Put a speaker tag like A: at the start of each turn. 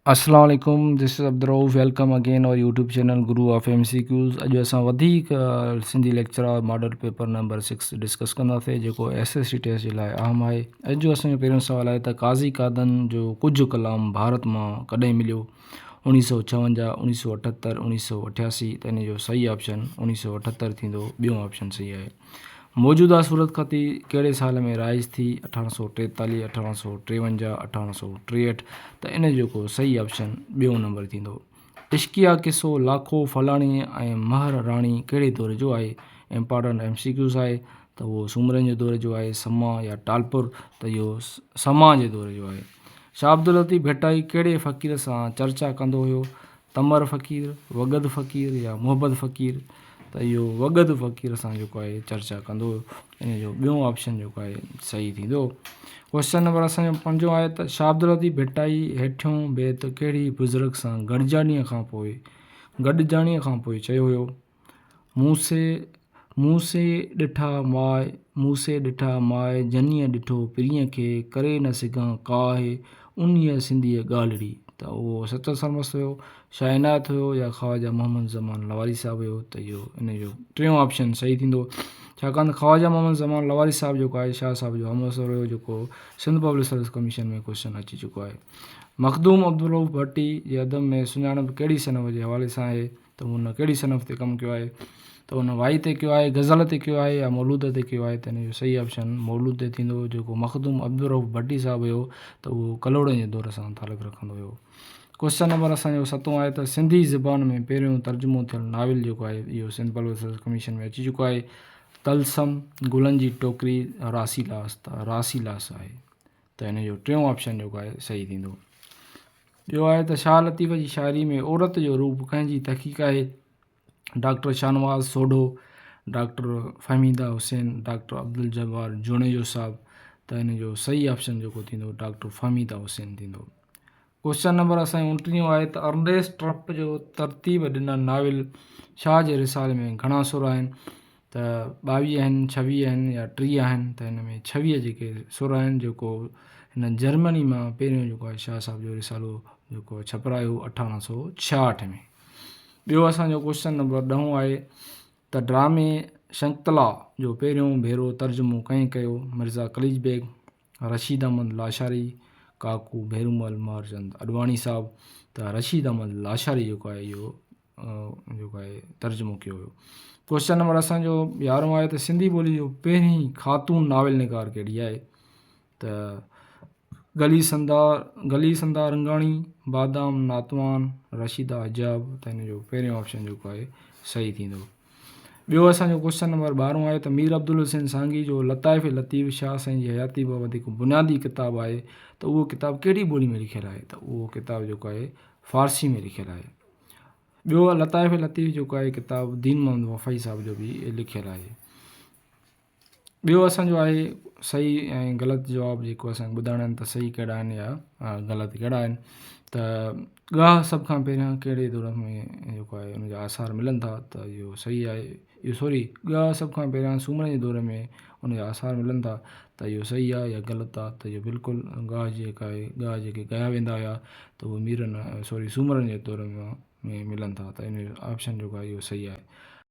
A: اسلام عليڪم this is Abdul Rauf welcome again our YouTube channel Guru of M C Qs اڄ اسان وڌيڪ Sindhi lecturer model paper number six discuss ڪنداسين جيڪو ايس ايس سي ٽيسٽ جي لاء اهم آهي اڄ جو اسان جو پهريون سوال آهي ته قاضي قادن جو ڪجهه ڪلام ڀارت مان ڪڏهن مليو اوڻيهه سو ڇاونجاهه، اوڻيهه سو اٺهتر، اوڻيهه سو اٺياسي ته ان جو صحيح آپشن اوڻيهه سو اٺهتر ٿيندو ٻيون آپشن صحيح آهي. موجوده صورتخطي ڪهڙي سال ۾ رائج ٿي اٺارهن سو ٽيتاليهه، اٺارهن سو ٽيونجاهه، اٺارهن سو ٽيهٺ ته ان جو جيڪو صحيح آپشن ٻيون نمبر ٿيندو. عشقيه قصو لاکو ڦلاڻي ۽ مهر راڻي ڪهڙي دور جو آهي؟ امپارٽنٽ ايم سي ڪيوز آهي ته اهو سومرن جي دور جو آهي، سما يا ٽالپر ته اهو سما جي دور جو آهي. شاهه عبداللطيف ڀٽائي ڪهڙي فقير سان چرچا ڪندو هيو؟ تمر فقير، وڳد فقير يا محبت فقير؟ ته اهو وڳد فقير سان جيڪو آهي چرچا ڪندو هيو. ان جو ٻيون آپشن جيڪو آهي صحيح ٿيندو. ڪوئسچن نمبر اسان جو پنجون آهي ته شاهه عبداللطيف ڀٽائي هيٺيون بيت ڪهڙي بزرگ سان گڏجاڻيء کان پوء گڏجاڻيء کان پوء چيو هيو؟ مون سي مون سي ڏٺا ماء مون سي ڏٺا ماء جنيء ڏٺو پرينء کي ڪري نه سگهان ڪاهه انهيء سنديء ڳالهڙي ته اهو سچل سرمست هيو، شاهه عنايت هيو يا خواجه محمد زمان لواري صاحب هيو ته اهو ان جو ٽيون آپشن صحيح ٿيندو ڇاڪاڻ ته خواجه محمد زمان لواري صاحب جيڪو آهي شاهه صاحب جو همعصر هيو جيڪو Sindh public service commission ۾ question اچي چڪو آهي. مخدوم عبدالرؤف ڀٽي جي ادب ۾ سڃاڻپ ڪهڙي صنف جي حوالي سان آهي؟ ته هن ڪهڙي صنف تي ڪم ڪيو آهي ته هن وائي تي ڪيو آهي غزل تي ڪيو آهي يا مولود تي ڪيو آهي ته ان جو صحيح آپشن مولود تي ٿيندو جيڪو مخدوم عبدالرؤف ڀٽي صاحب هيو ته اهو ڪلهوڙن جي دور سان تعلق رکندو هيو ڪوئسچن نمبر اسان جو ستون آهي ته سنڌي زبان ۾ پهريون ترجمو ٿيل ناول جيڪو آهي اهو سنڌ پبلڪ سروس ڪميشن ۾ اچي چڪو آهي طلسم گلن جي ٽوڪري راسي لاس ته راسي لاس آهي ته ان جو ٽيون آپشن جيڪو آهي صحيح ٿيندو ٻيو آهي ته شاهه لطيف جي شاعري ۾ عورت جو روپ ڪنهن جي تحقيق آهي؟ Doctor Shahnawaz Sodho, doctor Fahmida Hussain, doctor Abdul Jabbar Junejo صاحب ته ان جو صحيح آپشن جيڪو ٿيندو ڊاڪٽر فهميده حسين ٿيندو. ڪوئسچن نمبر اسان جو اڻٽيهون آهي ته ارنيسٽ ٽرمپ جو ترتيب ڏنل ناول شاهه جي رسالي ۾ گهڻا سر آهن؟ ته ٻاويهه آهن، ڇويهه آهن يا ٽيهه آهن ته هن ۾ ڇويهه جيڪي سر آهن جيڪو هن جرمني مان پهريون جيڪو آهي شاهه صاحب جو رسالو جيڪو ڇپرايو اٺارهن سو ڇاهٺ ۾ ٻيو اسانجو ڪوشچن نمبر ڏهون آهي ته ڊرامي شنڪتلا جو پهريون ڀيرو ترجمو ڪنهن ڪيو مرزا قليچ بيگ رشيد احمد لاشاري ڪاڪو ڀيرومل مهرچند اڏواڻي صاحب ته رشيد احمد لاشاري جيڪو آهي اهو جيڪو آهي ترجمو ڪيو ويو. ڪوئسچن نمبر اسان جو يارهون آهي ته سنڌي ٻولي جو پهرين خاتون ناول نگار ڪهڙي آهي ته گلي سندا گلي سندا رنگاڻي بادام ناتوان رشيده حجاب ته هن جو پهريون آپشن جيڪو آهي صحيح ٿيندو ٻيو اسان جو ڪوئسچن نمبر ٻارهون آهي ته مير عبدالحسين سانگي جو لطائف لطيف شاهه سائين جي حياتي بابت هڪ بنيادي ڪتاب آهي ته اهو ڪتاب ڪهڙي ٻولي ۾ لکيل آهي ته اهو ڪتاب جيڪو آهي فارسي ۾ لکيل آهي ٻيو لطائف لطيف جيڪو آهي ڪتاب دين محمد وفائي صاحب جو به لکيل آهي. ٻيو اسان جو آهي صحيح ۽ غلط جواب جيڪو اسان کي ٻڌائڻا آهن ته صحيح ڪهڙا آهن يا غلط ڪهڙا آهن ته ڳاهه سڀ کان پهريان ڪهڙي دور ۾ جيڪو آهي ان جا آثار ملن ٿا ته اهو صحيح آهي اهو سوري ڳاهه سڀ کان پهريان سومرن جي دور ۾ ان جا آثار ملن ٿا ته اهو صحيح آهي يا غلط آهي ته اهو بلڪل ڳاهه جيڪا آهي ڳاهه جيڪي ڳايا ويندا هيا ته اهي ميرن سوري سومرن جي دور ۾ ملن ٿا ته ان جو آپشن جيڪو آهي اهو صحيح آهي.